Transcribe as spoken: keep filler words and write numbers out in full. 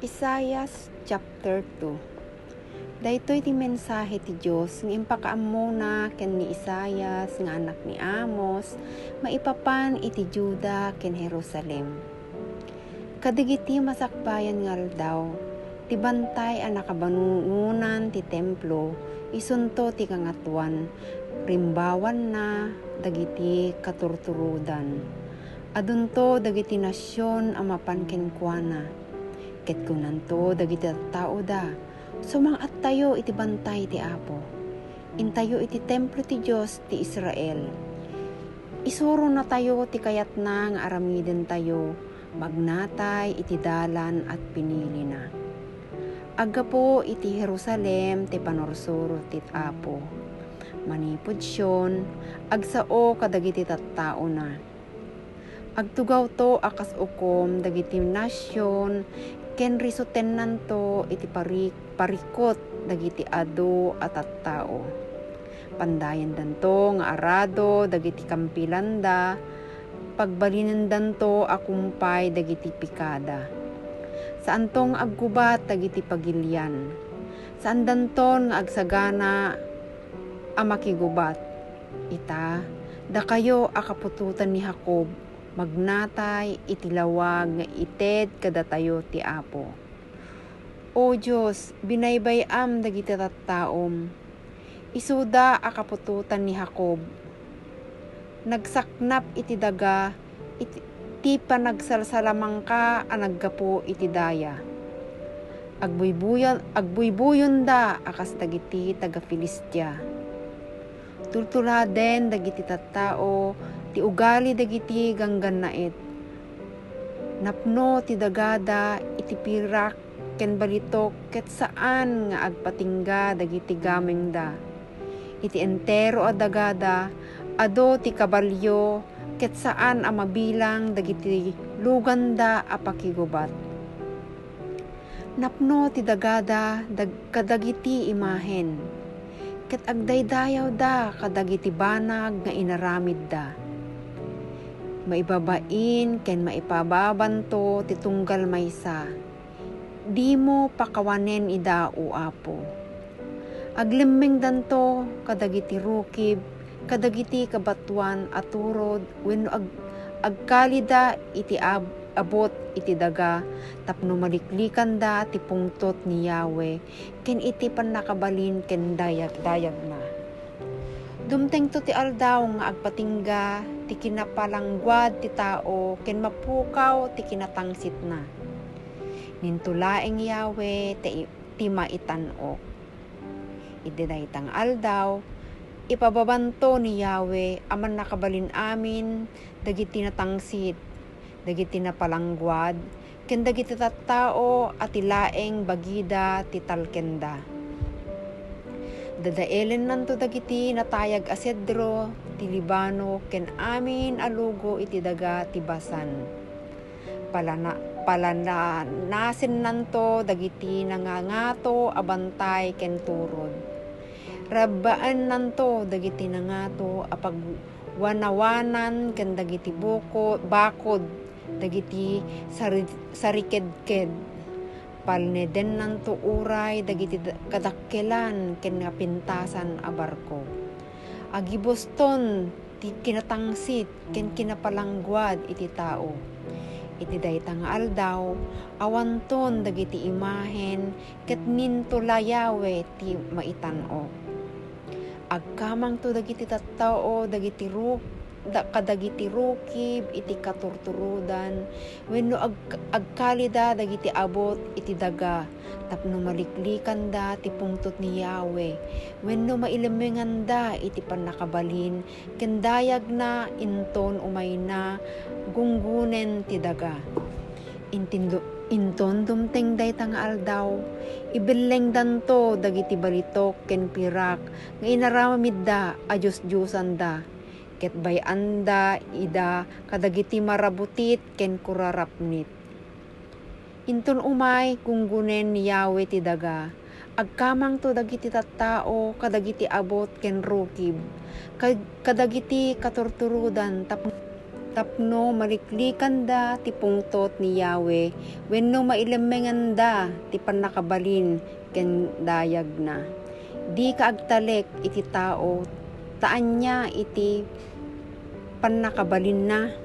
Isaias chapter two. Daytoy ti mensahe ti Dios nga impakaammona ken ni Isaias nga anak ni Amos maipapan iti Juda ken Jerusalem. Kadagiti masakbayan nga aldaw, ti bantay a nakabanungonan ti templo isunto ti Kangatoan, rimbawanna dagiti katurturodan. Adunto dagiti nasion a mapan kenkuana, ket kunanto dagiti tattaoda, "Sumang-attayo iti bantay ti Apo. Intayo iti templo ti Dios ti Israel. Isuronatayo ti kayatna nga aramidentayo, magnatay iti dalan a pinilina." Aggapu iti Jerusalem ti panursuro ti Apo. Manipud Sion, agsao kadagiti tattaona. Agtugawto a kas ukom dagiti nasion, ken risutennanto iti pari-, parikut dagiti adu a tattao. Pandayendanto nga arado dagiti kampilanda, pagbalinendanto a kumpay dagiti pikada. Saanto nga aggubat dagiti pagilian. Saandanton nga agsagana a makigubat. Ita, dakayo a kaputotan ni Jacob, magnatay iti lawag nga ited kadatayo ti Apo. O Dios, binaybay-am dagiti tattaom. Isuda a kaputotan ni Jacob. Nagsaknap iti daga iti, ti panagsalsalamangka a naggapu iti daya. Agbuybuyon-, agbuybuyonda a kas dagiti taga-Filistia. Tultuladen dagiti tattao ti ugali dagiti ganggannaet. Napno ti dagada iti pirak ken balitok ket saan nga agpatingga dagiti gamengda. Iti entero a dagada, adu ti kabalio ket saan a mabilang dagiti luganda a pakigubat. Napno ti dagada dag-, kadagiti imahen, ket agdaydayawda kadagiti banag nga inaramidda. Maibabain ken maipababanto ti tunggal maysa. Dimo pakawanen ida, O Apo. Aglemmengdanto kadagiti rukib, kadagiti kabatoan a turod wenno ag-, agkalida iti ab-, abut iti daga tapno maliklikanda ti pungtot ni Yahweh ken iti pannakabalin ken dayagdayagna. Dumtengto ti aldaw nga agpatingga ti kinapalangguad ti tao ken mapukaw ti kinatangsitna. Ninto laeng Yahweh ti, ti maitan-ok. Iti dayta nga aldaw, ipababanto ni Yahweh a Mannakabalin-amin dagiti natangsit, dagiti napalangguad, ken dagiti tattao a ti laeng bagida ti talkenda. Dadaelennanto dagiti natayag a sedro ti Libano ken amin a lugo iti daga ti Basan. Palana-, palanasennanto dagiti nangangato a bantay ken turod. Rabbaennanto dagiti nangato a pagwanawanan ken dagiti buko-, bakod, dagiti sari-, sarikedked. Palnedennanto uray dagiti da-, kadakkelan ken napintasan a barko. Agibuston ti kinatangsit ken kinapalangguad iti tao. Iti dayta nga aldaw, awanton dagiti imahen ket ninto la Yahweh ti maitan-ok. Agkamangto dagiti tattao dagiti ru-, da-, kadagiti rukib iti katurturodan wenno ag-, agkalida dagiti abut iti daga tapno maliklikanda ti pungtot ni Yahweh wenno mailemmenganda iti pannakabalin ken dayagna inton umayna gunggonen ti daga. Intindo-, inton dumteng dayta nga aldaw, ibellengdanto dagiti balitok ken pirak nga inaramidda a diosdiosanda, ket bay-anda ida kadagiti marabutit ken kurarapnit. Inton umay gunggonen ni Yahweh ti daga, agkamangto dagiti tattao kadagiti abut ken rukib, kad-, kadagiti katurturodan tapno, tapno maliklikanda ti pungtot ni Yahweh wenno mailemmenganda ti pannakabalin ken dayagna. Dika agtalek iti tao ta ania iti pannakabalinna.